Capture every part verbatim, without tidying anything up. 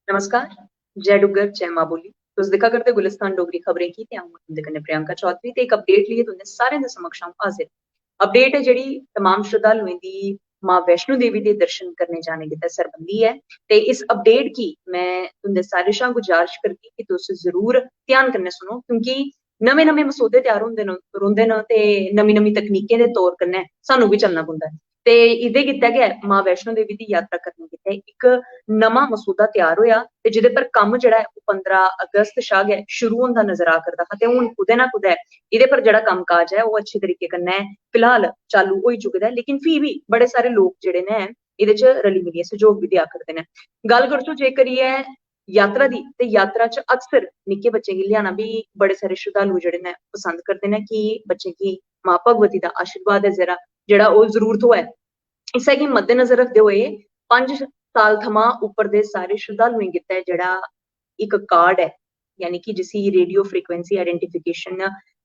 नमस्कार, जय डुग्गर, जय मां बोली। तुस दिक्खा करदे गुलिस्तान डोगरी खबरें गी ते अ'ऊं तुं'दे कन्नै प्रियंका चौधरी ते इक अपडेट लेइयै तुं'दे सारें दे समक्ष अ'ऊं हाजिर। अपडेट ऐ जेह्ड़ी तमाम श्रद्धालुएं दी मां वैष्णो देवी दे दर्शन करने जाने गितै सरबंधी ऐ ते इस अपडेट गी में तुं'दे सारें शा गुजारिश करगी कि तुस जरूर ध्यान कन्नै सुनो, क्योंकि नमें-नमें मसौदे त्यार होंदे न, रौंह्दे न ते नमीं-नमीं तकनीकें दे तौर कन्नै सानू बी चलना पौंदा ऐ। ते एह्दे गित्तै गै मां वैष्णो देवी दी यात्रा करने गित्तै इक नमां मसौदा त्यार होएआ ते जेह्दे पर कम्म जेह्ड़ा ऐ ओह् पंदरां अगस्त शा गै शुरू होंदा नजर आ करदा हा ते हून कुतै ना कुतै एह्दे पर जेह्ड़ा कम्मकाज ऐ ओह् अच्छे तरीके कन्नै फिलहाल चालू होई चुके दा ऐ, लेकिन फ्ही बी बड़े सारे लोक जेह्ड़े न एह्दे च रली मिलियै सैह्योग बी देआ करदे न। गल्ल करचै जे करियै यात्रा दी, ते यात्रा च अक्सर निक्के बच्चें गी लेआना बी बड़े सारे श्रद्धालु जेह्ड़े न पसंद करदे न कि बच्चें गी मां भगवती दा आशीर्वाद ऐ जेह्ड़ा, जेह्ड़ा ओह् जरूर थ्होऐ। इस्सै गी मद्देनजर रखदे होए पंज साल थमां उप्पर दे सारे श्रद्धालुएं गितै जेह्ड़ा इक कार्ड ऐ, यानी कि जिसी रेडियो फ्रीक्वेंसी आइडेंटिफिकेशन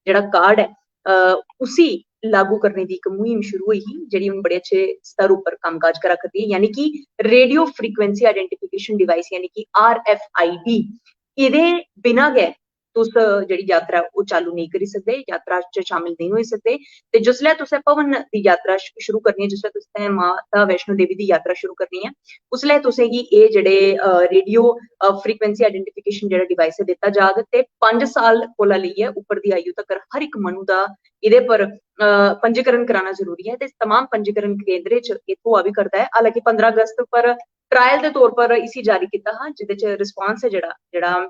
जेह्ड़ा कार्ड ऐ, अ, उसी लागू करने दी इक मुहिम शुरू होई ही, जेह्ड़ी हून बड़े अच्छे स्तर उप्पर कम्मकाज करा करदी ऐ, यानी कि रेडियो फ्रीक्वेंसी आइडेंटिफिकेशन डिवाइस, यानी कि आर एफ आई डी। एह्दे बिना गै तुस जेह्ड़ी यात्रा ऐ, ओह् चालू नेईं करी सकदे, यात्रा च शामिल नेईं होई सकदे। ते जिसलै तुसें भवन दी यात्रा शु-, शुरू करनी ऐ, जिसलै तुसें माता वैष्णो देवी दी यात्रा शुरू करनी ऐ, उसलै तुसेंगी एह् जेह्ड़े, अ, रेडियो, अ, फ्रीक्वेंसी आइडेंटिफिकेशन जेह्ड़ा डिवाइस ऐ, दित्ता जाग ते पंज साल कोला लेइयै उप्पर दी आयु तगर हर इक मनु दा एह्दे पर, अ, पंजीकरण कराना जरूरी ऐ। ते तमाम पंजीकरण केंद्रें च एह् थ्होआ बी करदा ऐ। हालांकि पंदरां अगस्त पर ट्रायल दे तौर पर इसी जारी कीता हा, जेह्दे च रिस्पांस ऐ जेह्ड़ा, जेह्ड़ा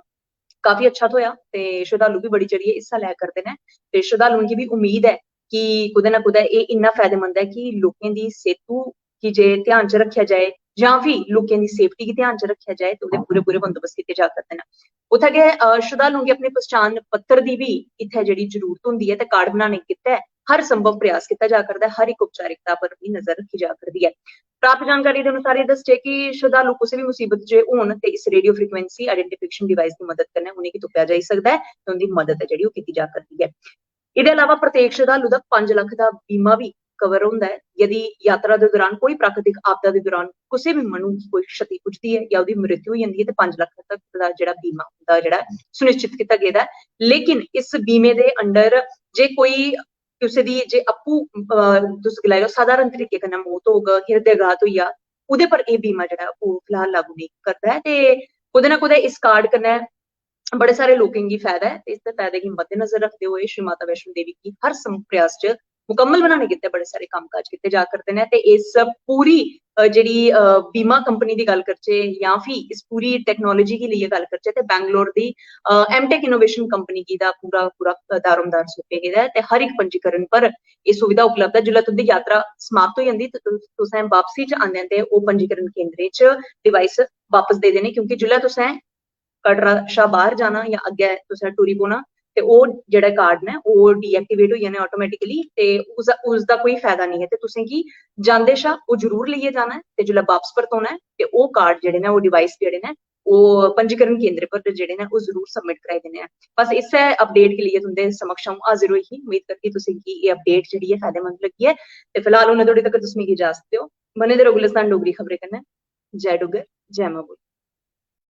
काफी अच्छा थ्होआ ते श्रद्धालु बी बड़ी चढ़ियै हिस्सा लै करदे न। ते श्रद्धालुएं गी बी उम्मीद ऐ कि कुतै ना कुतै एह् इन्ना फायदेमंद ऐ कि लोकें दी सेह्तू गी जे ध्यान च रक्खेआ जाए जां फ्ही लोकें दी सेफ्टी गी ध्यान च रक्खेआ जाए ते ओह्दे पूरे पूरे बंदोबस्त कीते जा करदे न। उत्थै गै, अ, श्रद्धालुएं गी अपने पहचान पत्र दी बी इत्थै जेह्ड़ी जरूरत होंदी ऐ ते कार्ड बनाने गित्तै हर संभव प्रयास कीता जा करदा ऐ, हर इक औपचारिकता पर बी नजर रक्खी जा करदी ऐ। प्राप्त जानकारी दे अनुसार एह् दसचै कि श्रद्धालु कुसै बी मुसीबत च होन ते इस रेडियो फ्रीक्वेंसी आइडेंटिफिकेशन डिवाइस दी मदद कन्नै उ'नेंगी तुप्पेआ जाई सकदा ऐ ते उं'दी मदद ऐ जेह्ड़ी ओह् कीती जा करदी ऐ। एह्दे अलावा प्रत्येक श्रद्धालु दा पंज लक्ख दा बीमा बी कवर होंदा ऐ। यदि यात्रा दे दौरान कोई प्राकृतिक आपदा दे दौरान कुसै बी मनु गी कोई क्षति पुजदी ऐ जां ओह्दी मृत्यु होई जंदी ऐ ते पंज लक्ख तक दा जेह्ड़ा बीमा होंदा जेह्ड़ा सुनिश्चित कीता गेदा ऐ। लेकिन इस बीमे दे अंडर जे कोई कुसै दी जे आपूं, अ, तुस गलाई लैओ साधारण तरीके कन्नै मौत होग, हृदयघात होई जा, ओह्दे पर एह् बीमा जेह्ड़ा ओह् फिलहाल लागू नेईं करदा ऐ। ते कुतै ना कुतै इस कार्ड कन्नै बड़े सारे लोकें गी फायदा ऐ। ते इस फायदे गी मद्देनजर रखदे होए श्री माता वैष्णो देवी गी हर संभव प्रयास च मुकम्मल बनाने गित्तै बड़े सारे कम्मकाज कीते जा करदे न। ते इस पूरी, अ, जेह्ड़ी, अ, बीमा कंपनी दी गल्ल करचै जां फ्ही इस पूरी टेक्नोलॉजी गी लेइयै गल्ल करचै ते बैंगलोर दी, अ, एमटेक इनोवेशन कंपनी गी दा पूरा, पूरा दारोमदार सौंपेआ गेदा ऐ ते हर इक पंजीकरण पर एह् सुविधा उपलब्ध ऐ। जिसलै तुं'दी यात्रा समाप्त होई जंदी ते तुस, तुसें बापसी च आंदे आंदे ओह् पंजीकरण केंद्रें च डिवाइस बापस देई देने, क्योंकि जिसलै तुसें कटरा शा बाह्र जाना जां अग्गें तुसें टुरी पौना ते ओह् जेह्ड़े कार्ड न ओह् डीएक्टिवेट होई जाने ऑटोमेटिकली ते उस, उसदा कोई फायदा नेईं ऐ। ते तुसेंगी जांदे शा ओह् जरूर लेइयै जाना ऐ ते जिसलै बापस परतोना ऐ ते ओह् कार्ड जेह्ड़े न, ओह् डिवाइस जेह्ड़े न, ओह् पंजीकरण केंद्र पर जेह्ड़े न ओह् जरूर सबमिट कराई देने ऐ। बस इस्सै अपडेट गी लेइयै तुं'दे समक्ष अ'ऊं हाजिर होई ही। उम्मीद करगी तुसेंगी एह् अपडेट जेह्ड़ी ऐ फायदेमंद लग्गी ऐ। ते फिलहाल उन्ने धोड़ी तक तुस मिगी इजाजत देओ। बने दे र'वो गुलिस्तान डोगरी खबरें कन्नै। जय डुग्गर, जय मां बोली।